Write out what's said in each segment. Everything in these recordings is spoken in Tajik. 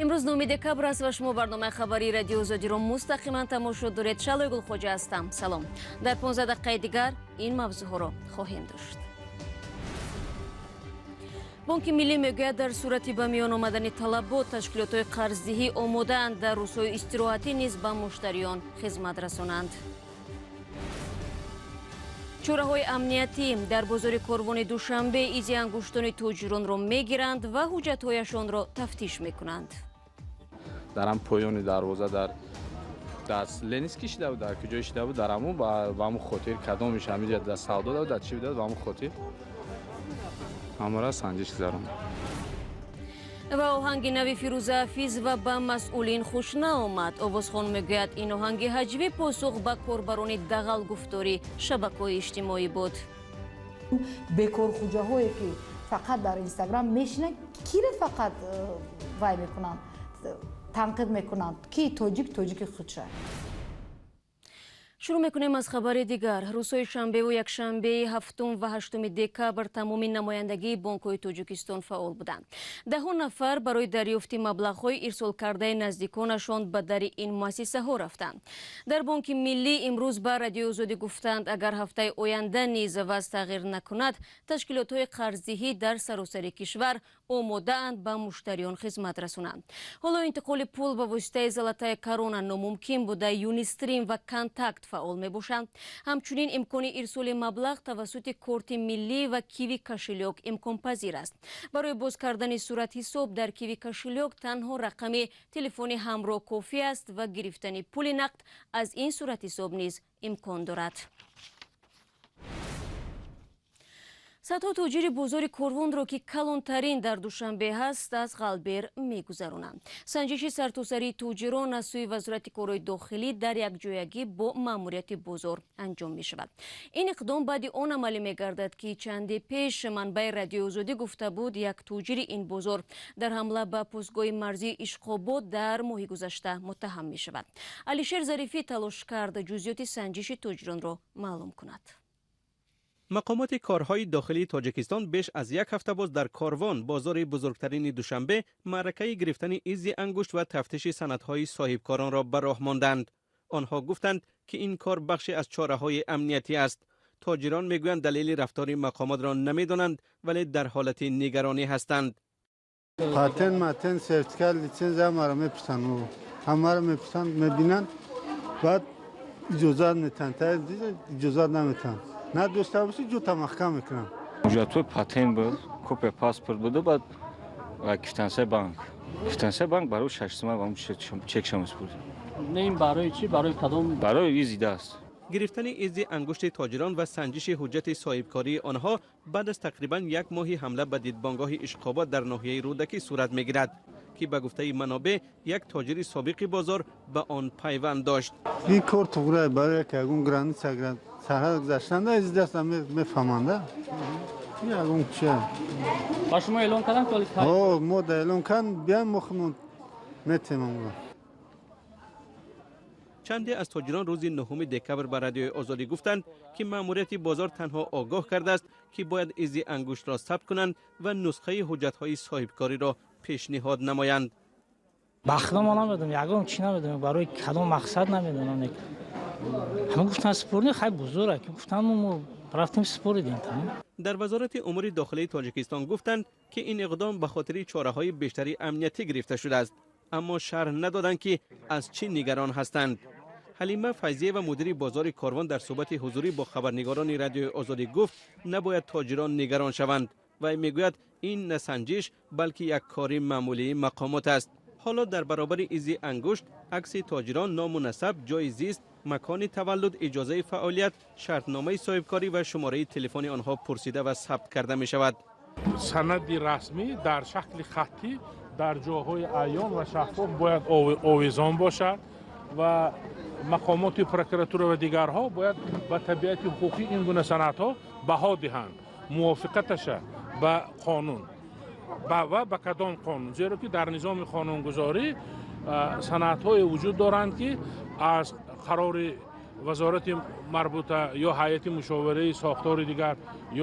Имрӯз 9 декабр аст ва шумо барномаи хабарии Радиои Озодиро мустақиман тамошо доред. Шалои Гулхоҷа ҳастам. Салом. Дар 15 дақиқаи дигар ин мавзӯъҳоро хоҳем дошт. Бонки Миллӣ мегӯяд, дар сурати ба миён омадани талабот ташкилотҳои қарздиҳӣ омодаанд дар рӯзҳои истироҳатӣ низ ба муштариён хизмат расонанд. Чораҳои амниятӣ дар бозори Корвони Душанбе изи ангуштони тоҷиронро мегиранд ва ҳуҷҷатҳояшонро тафтиш мекунанд. Дар ҳам поёни дарвоза дар даст Ленинский шида буд, дар куҷое шида буд, дар ҳамун ба ҳамун хотир кадомиш ҳаминҷа дар савдо буд, дар чӣ буд, ба ҳамун хотир ҳамора санҷиш гузаронд. Ва оҳанги нави Фирӯза Ҳафизова ба масъулин хуш наомад. Овозхон мегӯяд, ин оҳанги ҳаҷвӣ посух ба корбарони дағалгуфторӣ шабакаҳои иҷтимоӣ буд. Бекорхуҷаҳое ки фақат дар Инстаграм мешинанд, киро фақат вай мекунанд, танқид мекунанд, ки тоҷик тоҷики худша. Шурӯъ мекунем аз хабари дигар. Рӯзҳои шанбеву якшанбеи 7 ва 8 декабр тамоми намояндагии бонкҳои Тоҷикистон фаъол буданд. Даҳо нафар барои дарёфти маблағҳои ирсолкардаи наздиконашон ба дари ин муассисаҳо рафтанд. Дар Бонки Миллӣ имрӯз ба Радиои Озодӣ гуфтанд, агар ҳафтаи оянда низ вазъ тағйир накунад, ташкилотҳои қарздиҳӣ дар саросари кишвар омодаанд ба муштариён хизмат расонанд. Ҳоло интиқоли пул ба воситаи Золотая Корона номумкин буда, Юнистрим ва Контакт фаъол мебошанд. Ҳамчунин имкони ирсоли маблағ тавассути корти миллӣ ва Киви кошелёк имконпазир аст. Барои боз кардани суратҳисоб дар Киви кошелёк танҳо рақами телефони ҳамроҳ кофӣ аст ва гирифтани пули нақд аз ин суратҳисоб низ имкон дорад. Садҳо тоҷири бозори Корвонро, ки калонтарин дар Душанбе ҳаст, аз ғалбер мегузаронанд. Санҷиши сартосарии тоҷирон аз сӯи Вазорати корҳои дохилӣ дар якҷоягӣ бо маъмурияти бозор анҷом мешавад. Ин иқдом баъди он амалӣ мегардад, ки чанде пеш манбаи Радиои Озодӣ гуфта буд, як тоҷири ин бозор дар ҳамла ба постгоҳи марзии Ишқобод дар моҳи гузашта муттаҳам мешавад. Алишер Зарифӣ талош кард ҷузъиёти санҷиши тоҷиронро маълум кунад. Мақомоти корҳои дохилии Тоҷикистон беш аз як ҳафта боз дар Корвон, бозори бузургтарини Душанбе, маъракаи гирифтани изи ангушт ва тафтиши санадҳои соҳибкоронро ба роҳ монданд. Онҳо гуфтанд, ки ин кор бахше аз чораҳои амниятӣ аст. Тоҷирон мегӯянд, далели рафтори мақомотро намедонанд, вале дар ҳолати нигаронӣ ҳастанд. Патент, матент, сертификат, литсензия ҳамаро мепурсанд, ҳамаро мепурсанд, мебинанд, баъд иҷозат метаҳанд, иҷозат наметаҳанд. Надошта бошӣ, ҷота маҳкам мекунам. Ҳуҷҷатҳои патент буд, копия паспорт буду, баъд квитансияи банк. Квитансияи банк барои 6 сима ва чекша месупурд. Не, ин барои чӣ? Барои кадом? Барои изи даст. Гирифтани изи ангушти тоҷирон ва санҷиши ҳуҷҷати соҳибкории онҳо баъд аз тақрибан як моҳи ҳамла ба дидбонгоҳи Ишқобод дар ноҳияи Рӯдакӣ сурат мегирад, ки ба гуфтаи манобеъ як тоҷири собиқи бозор ба он пайванд дошт. Ин кор туғрае барои як ягон граница сарҳад гузаштанда изи даста мефаҳманда. Ягон чи. Ба шумо эълон карданд? Ҳо, мо да эълон кардем, биям, мо худмон метем онро. Чанде аз тоҷирон рӯзи 9 декабр ба Радиои Озодӣ гуфтанд, ки маъмурияти бозор танҳо огоҳ кардааст, ки бояд изи ангуштро сабт кунанд ва нусхаи ҳуҷҷатҳои соҳибкориро пешниҳод намоянд. Ба худо мо намедонем, ягон чӣ намедонем, барои кадом мақсад намедонам. Ҳама гуфтанд супурдем, хай бузург, гуфтанд, мо рафтем супурдем. Дар Вазорати умури дохилии Тоҷикистон гуфтанд, ки ин иқдом ба хотири чораҳои бештари амниятӣ гирифта шудааст, аммо шарҳ надоданд, ки аз чӣ нигарон ҳастанд. Ҳалима Файзиева, мудири бозори Корвон, дар суҳбати ҳузурӣ бо хабарнигорони Радиои Озодӣ гуфт, набояд тоҷирон нигарон шаванд. Вай мегӯяд, ин на санҷиш, балки як кори маъмулии мақомот аст. Ҳоло дар баробари изи ангушт акси тоҷирон, ному насаб, ҷои зист, макони таваллуд, иҷозаи фаъолият, шартномаи соҳибкорӣ ва шумораи телефони онҳо пурсида ва сабт карда мешавад. Санади расмӣ дар шакли хаттӣ дар ҷоҳои аён ва шаффоф бояд овезон бошад ва мақомоти прокуратура ва дигарҳо бояд ба табиати ҳуқуқии ин гуна санадҳо баҳо диҳанд, мувофиқаташа ба қонун ва ба кадом қонун, зеро ки дар низоми қонунгузорӣ санадҳое вуҷуд доранд, ки аз қарори вазорати марбута ё ҳайати мушовираи сохтори дигар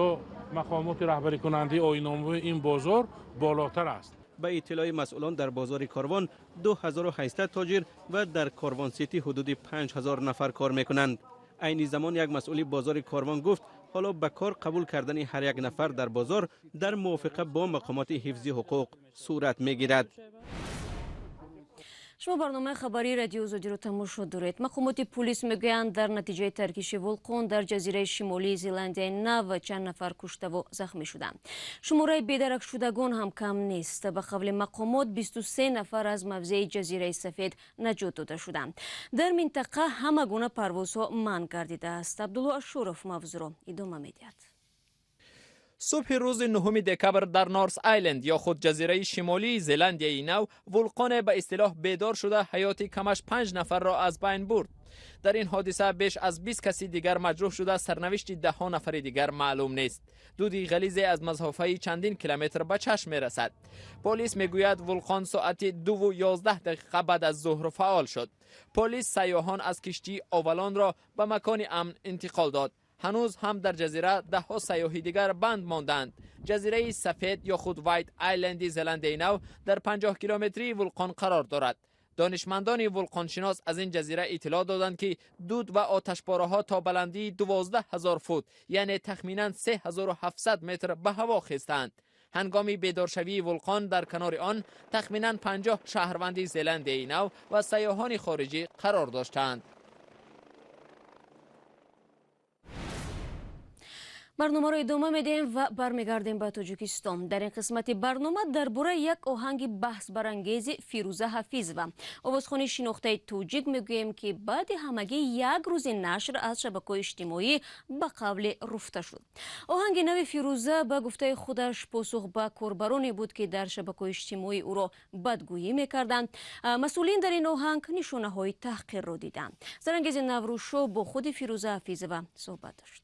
ё мақомоти раҳбарикунандаи оинномаи ин бозор болотар аст. Ба иттилои масъулон, дар бозори Корвон 2800 тоҷир ва дар Корвон Сити ҳудуди 5000 нафар кор мекунанд. Айни замон як масъули бозори Корвон гуфт, ҳоло ба кор қабул кардани ҳар як нафар дар бозор дар мувофиқа бо мақомоти ҳифзи ҳуқуқ сурат мегирад. Шумо барномаи хабарии Радиои Озодиро тамошо доред. Мақомоти пулис мегӯянд, дар натиҷаи таркиши вулқон дар ҷазираи шимолии Зеландияи Нав чанд нафар куштаву захмӣ шуданд. Шумораи бедаракшудагон ҳам кам нест. Ба қавли мақомот, 23 нафар аз мавзеи ҷазираи Сафед наҷот дода шуданд. Дар минтақа ҳама гуна парвозҳо манъ гардидааст. Абдулло Ашуров мавзӯъро идома медиҳад. Субҳи рӯзи 9 декабр дар Норс Айленд ё худ ҷазираи шимолии Зеландияи Нав вулқоне ба истилоҳ бедор шуда, ҳаёти камаш 5 нафарро аз байн бурд. Дар ин ҳодиса беш аз 20 каси дигар маҷрӯҳ шуда, сарнавишти даҳҳо нафари дигар маълум нест. Дуди ғализе аз масофаи чандин километр ба чашм мерасад. Полис мегӯяд, вулқон соати 2:11 дақиқа баъд аз зуҳр фаъол шуд. Полис сайёҳон аз киштии Овалонро ба макони амн интиқол дод. Ҳанӯз ҳам дар ҷазира даҳҳо сайёҳи дигар банд монданд. Ҷазираи Сафед ё худ Вайт Айленди Зеландияи Нав дар 50 километрии вулқон қарор дорад. Донишмандони вулқоншинос аз ин ҷазира иттилоъ доданд, ки дуд ва оташпораҳо то баландии 12 000 фут, яъне тахминан 3700 метр ба ҳаво хестанд. Ҳангоми бедоршавии вулқон дар канори он тахминан 50 шаҳрванди Зеландияи Нав ва сайёҳони хориҷӣ қарор доштанд. Барномаро идома медиҳем ва бармегардем ба Тоҷикистон. Дар ин қисмати барнома дар бораи як оҳанги баҳсбарангези Фирӯза Ҳафизова, овозхони шинохтаи тоҷик, мегӯем, ки баъди ҳамагӣ як рӯзи нашр аз шабакаҳои иҷтимоӣ ба қавле руфта шуд. Оҳанги нави Фирӯза ба гуфтаи худаш посух ба корбароне буд, ки дар шабакаҳои иҷтимоӣ ӯро бадгӯӣ мекарданд. Масъулин дар ин оҳанг нишонаҳои таҳқирро диданд. Зарангези Наврӯзшо бо худи Фирӯза Ҳафизова суҳбат дошт.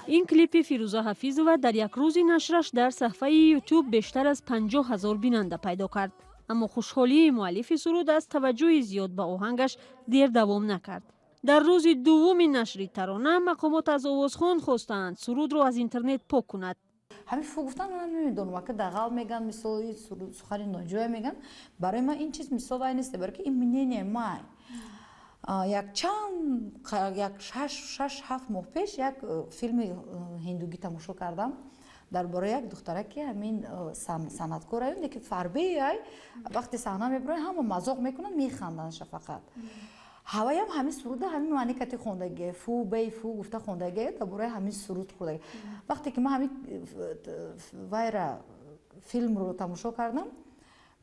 Ин клипи Фирӯза Ҳафизова дар як рӯзи нашраш дар саҳфаи Ютуб бештар аз 50 000 бинанда пайдо кард. Аммо хушҳолии муаллифи суруд аз таваҷҷӯҳи зиёд ба оҳангаш дер давом накард. Дар рӯзи дуввуми нашри тарона мақомот аз овозхон хостаанд, сурудро аз интернет пок кунад. Ҳамин фу гуфтан, ман намедонам, ака дағал меган, мисол, сухани ноҷоя меган. Барои ман ин чиз, мисол, вай нест, барои ки ин мнение май. Як чанд, як 6-7 моҳ пеш як филми ҳиндугӣ тамошо кардам дар бораи як духтара, ки ҳамин санъаткор аю, лекин фарбеай, вақте саҳна мебарояд, ҳама мазоқ мекунанд, механданд шафақат. Ҳаваям ҳамин суруда ҳамин маъни кати хондагие, фу бей фу гуфта хондагие, дар бораи ҳамин суруд хондаги. Вақте ки ман ҳамин вайра филмро тамошо кардам,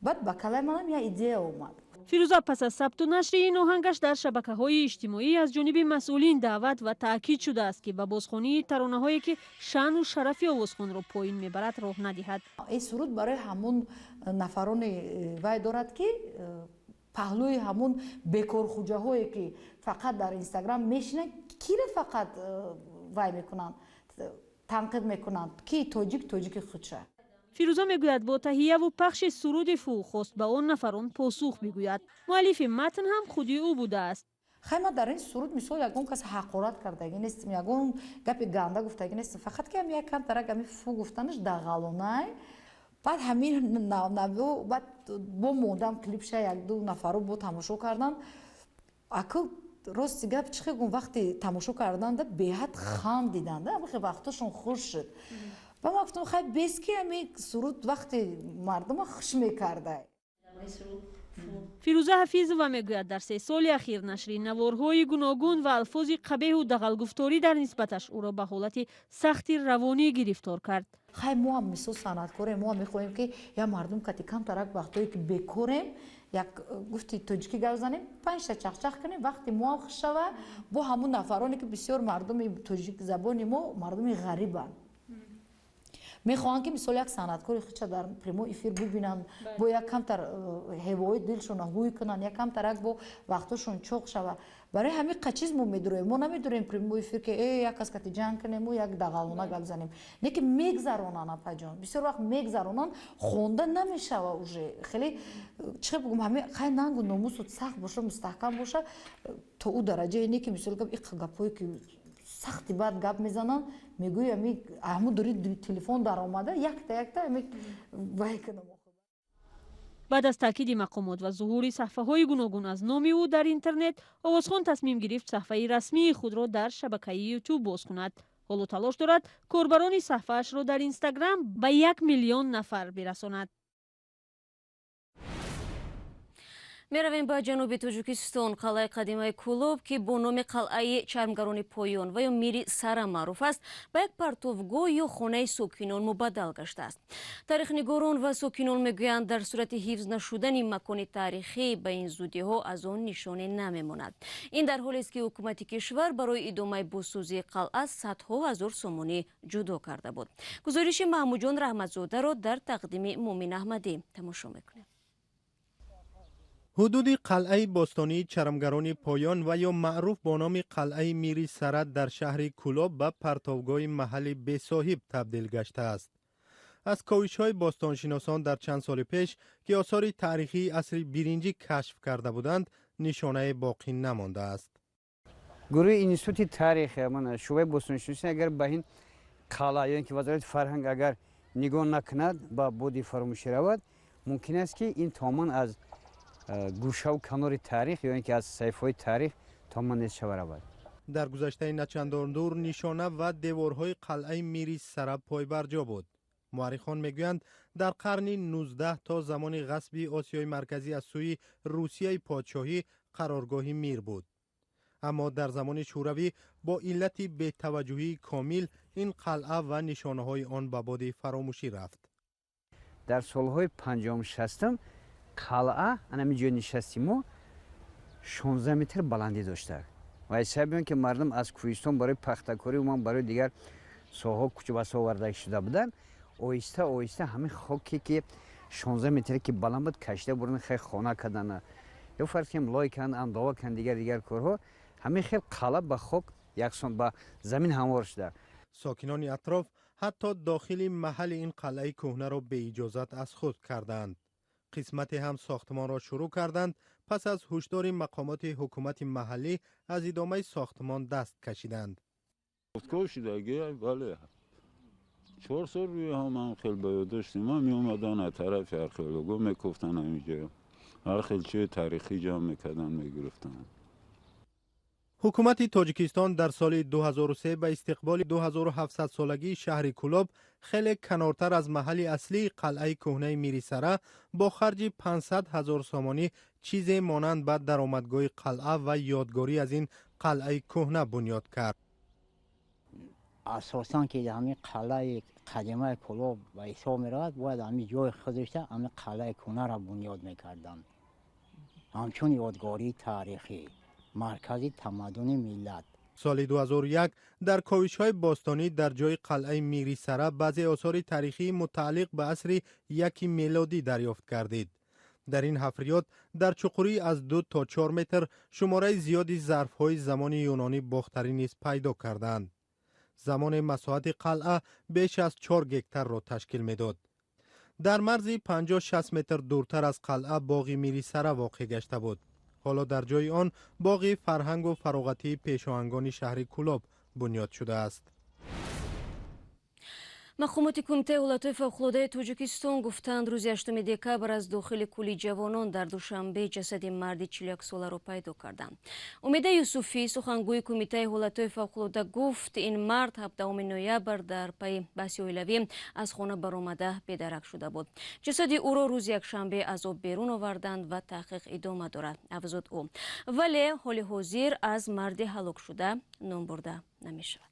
баъд ба калаи манам як идея омад. Фирӯза пас аз сабту нашри ин оҳангаш дар шабакаҳои иҷтимоӣ аз ҷониби масъулин даъват ва таъкид шудааст, ки ба бозхонии таронаҳое, ки шаъну шарафи овозхонро поин мебарад, роҳ надиҳад. Ин суруд барои ҳамун нафароне вай дорад, ки паҳлӯи ҳамун бекорхуҷаҳое, ки фақат дар Инстаграм мешинанд, кира фақат вай мекунанд, танқид мекунанд, ки тоҷик тоҷики худша. Фирӯза мегӯяд, бо таҳияву пахши суруди фу хост ба он нафарон посух бигӯяд. Муаллифи матн ҳам худи ӯ будааст. Хай, ман дар ин суруд, мисол, ягон кас ҳақорат кардагӣ нестим, ягон гапи ганда гуфтагӣ нестим, фақат ки ҳам як камтарак ҳами фу гуфтанаш дағалонай. Баъд ҳамин баъд бо мондам клипша, якду нафаро бо тамошо кардан. Аку рости гап чӣ хел гум, вақте тамошо карданда беҳад хандиданда, ҳамихе вақтошон хуш шуд. Ба ман гуфтам, хай, бес ки ҳами суруд вақте мардума хуш мекарда. Фирӯза Ҳафизова мегӯяд, дар 3 соли ахир нашри наворҳои гуногун ва алфози қабеҳу дағалгуфторӣ дар нисбаташ ӯро ба ҳолати сахти равонӣ гирифтор кард. Хай, мо ҳам, мисол, санъаткорем, мо ҳам мехоҳем, ки як мардум кати камтарак вақтое ки бекорем, як гуфти тоҷикӣ гап занем, панҷта чахчах кунем, вақти мо ҳам хуш шава. Бо ҳамун нафароне ки бисёр мардуми тоҷикзабони мо мардуми ғарибанд, мехоҳанд, ки мисол, як санъаткори худша дар прямой эфир бибинанд, бо як камтар ҳевои дилшона ҳуй кунанд, як камтарак бо вақтошон чоқ шава. Барои ҳамин чиз мо медуроем. Мо намедурем прямой эфир, ки э як кас кати ҷанг кунему, як дағалона гап занем, не ки мегзаронанд, апаҷон, бисёр вақт мегзаронанд, хонда намешава уже. Хеле чӣ бугум, ҳами хай, нангу номусу сахт боша, мустаҳкам боша, то ӯ дараҷае не ки, мисол, гап иқа гапҳое ки Сахти бад гап мезананд, мегӯи ами ҳамун дури телефон даромада якта якта ами вай кунам. Баъд аз таъкиди мақомот ва зуҳури саҳфаҳои гуногун аз номи ӯ дар интернет, овозхон тасмим гирифт саҳфаи расмии худро дар шабакаи Ютуб боз кунад. Ҳоло талош дорад корбарони саҳфаашро дар Инстаграм ба 1 миллион нафар бирасонад. Меравем ба ҷануби Тоҷикистон. Қалъаи қадимаи Кӯлоб, ки бо номи қалъаи Чармгарони Поён ва ё Мири Сара маъруф аст, ба як партовгоҳ ё хонаи сокинон мубаддал гаштааст. Таърихнигорон ва сокинон мегӯянд, дар сурати ҳифз нашудани макони таърихӣ ба ин зудиҳо аз он нишоне намемонад. Ин дар ҳолест, ки ҳукумати кишвар барои идомаи бозсозии қалъа садҳо ҳазор сомонӣ ҷудо карда буд. Гузориши Маҳмудҷон Раҳматзодаро дар тақдими Муъмин Аҳмадӣ тамошо мекунем. Ҳудуди қалъаи бостонии Чармгарони Поён ва ё маъруф бо номи қалъаи Мири Сара дар шаҳри Кӯлоб ба партовгоҳи маҳалли бесоҳиб табдил гаштааст. Аз ковишҳои бостоншиносон дар чанд соли пеш, ки осори таърихии асри биринҷӣ кашф карда буданд, нишонае боқӣ намондааст. Гурӯҳи институти таърих, шӯъбаи бостоншиносӣ, агар ба ин қалъа ё ин ки Вазорати фарҳанг агар нигоҳ накунад, ба боди фаромӯшӣ равад. Мумкин аст, ки ин тамоман аз гӯшаву канори таърих ё ин ки аз саҳифаҳои таърих тамоман нест шава равад. Дар гузаштаи начандон дур нишона ва деворҳои қалъаи Мири Сара пойбарҷо буд. Муаррихон мегӯянд, дар қарни 19 то замони ғасби Осиёи Марказӣ аз сӯи Русияи подшоҳӣ қароргоҳи мир буд. Аммо дар замони Шӯравӣ бо иллати бетаваҷҷӯҳии комил ин қалъа ва нишонаҳои он ба боди фаромӯшӣ рафт. Дар солҳои панҷоҳум, шастум қалъа анами ҷои нишасти мо 16 метр баландӣ дошта ва сабаби он ки мардум аз кӯҳистон барои пахтакорӣ, умуман барои дигар соҳаҳо кӯчбасо оварда шуда буданд, оҳиста оҳиста ҳамин хоке ки 16 метре ки баланд буд, кашида бурдан, хел хона кардана ё фарз кунем, лой карданд, андова карданд, дигар дигар корҳо. Ҳамин хел қалъа ба хок яксон, ба замин ҳамвор шуда. Сокинони атроф ҳатто дохили маҳалли ин қалъаи кӯҳнаро беиҷозат аз худ карданд. Қисмате ҳам сохтмонро шурӯъ карданд. Пас аз ҳушдори мақомоти ҳукумати маҳаллӣ аз идомаи сохтмон даст кашиданд. Шудагӣ, бале, 4 сол рӯи ҳам хел ба ёд доштем. Ма меомадан аз тарафи археолого, мекофтан, ҳаминҷо ҳар хел чизи таърихӣ ҷамъ мекардан, мегирифтанд. Ҳукумати Тоҷикистон дар соли 2003 ба истиқболи 2700-солагии шаҳри Кӯлоб хеле канортар аз маҳалли аслии қалъаи кӯҳнаи Мирисара бо харҷи 500 ҳазор сомонӣ чизе монанд ба даромадгоҳи қалъа ва ёдгорӣ аз ин қалъаи кӯҳна бунёд кард. Асосан ки ҳамин қалъаи қадимаи Кӯлоб ба ҳисоб меравад, бояд ҳамин ҷои худашта ҳамин қалъаи кӯҳнаро бунёд мекарданд, ҳамчун ёдгории таърихӣ, маркази тамаддуни миллат. Соли 2001 дар ковишҳои бостонӣ дар ҷои қалъаи Мирисара баъзе осори таърихии мутааллиқ ба асри яки мелодӣ дарёфт гардид. Дар ин ҳафриёт дар чуқурӣ аз 2 то 4 метр шумораи зиёди зарфҳои замони юнонӣ бохтарӣ низ пайдо карданд. Замоне масоҳати қалъа беш аз 4 гектарро ташкил медод. Дар марзи 50-60 метр дуртар аз қалъа боғи Мирисара воқеъ гашта буд. Ҳоло дар ҷои он боғи фарҳангу фароғатии пешоҳангони шаҳри Кӯлоб бунёд шудааст. Мақомоти Кумитаи ҳолатҳои фавқулодаи Тоҷикистон гуфтанд, рӯзи 8 декабр аз дохили кӯли Ҷавонон дар Душанбе ҷасади марди 41-соларо пайдо карданд. Умеда Юсуфӣ, сухангӯи Кумитаи ҳолатҳои фавқулода, гуфт, ин мард 17 ноябр дар пайи баҳси оилавӣ аз хона баромада бедарак шуда буд. Ҷасади ӯро рӯзи якшанбе аз об берун оварданд ва таҳқиқ идома дорад, афзуд ӯ. Вале ҳоли ҳозир аз марди ҳалокшуда ном бурда намешавад.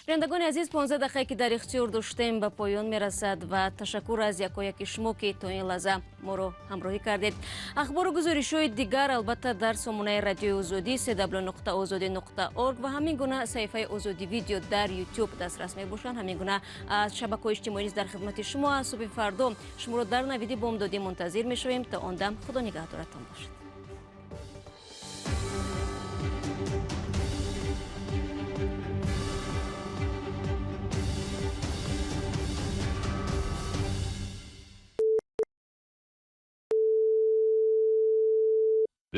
Бинандагони азиз, 15 дақиқае ки дар ихтиёр доштем, ба поён мерасад ва ташаккур аз якояки шумо, ки то ин лаҳза моро ҳамроҳӣ кардед. Ахбору гузоришҳои дигар албатта дар сомонаи Радиои Озодӣ cw.ozodi.org ва ҳамин гуна саҳифаи Озодӣ Видео дар Ютуб дастрас мебошанд. Ҳамин гуна аз шабакаҳои иҷтимоӣ низ дар хидмати шумо аст. Субҳи фардо шуморо дар навиди бомдодӣ мунтазир мешавем. То он дам Худо нигаҳдоратон бошад.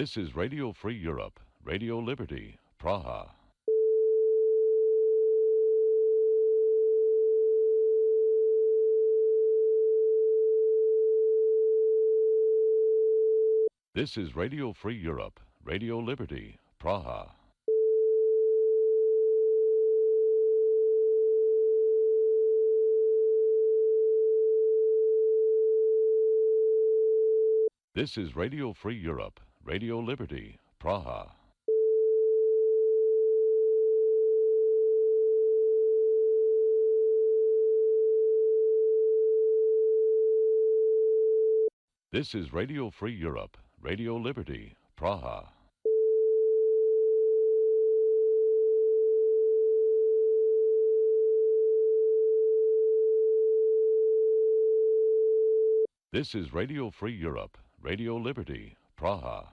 This is Radio Free Europe, Radio Liberty, Praha. This is Radio Free Europe, Radio Liberty, Praha. This is Radio Free Europe, Radio Liberty, Praha. This is Radio Free Europe, Radio Liberty, Praha. This is Radio Free Europe, Radio Liberty, Praha.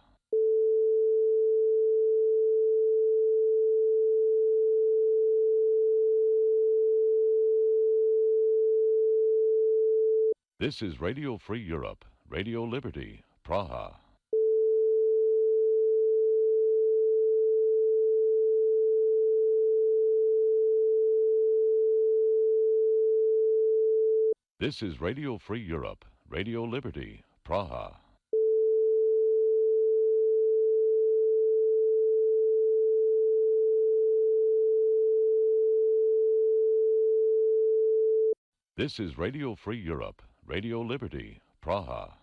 This is Radio Free Europe, Radio Liberty, Praha. This is Radio Free Europe, Radio Liberty, Praha. This is Radio Free Europe, Radio Liberty, Praha.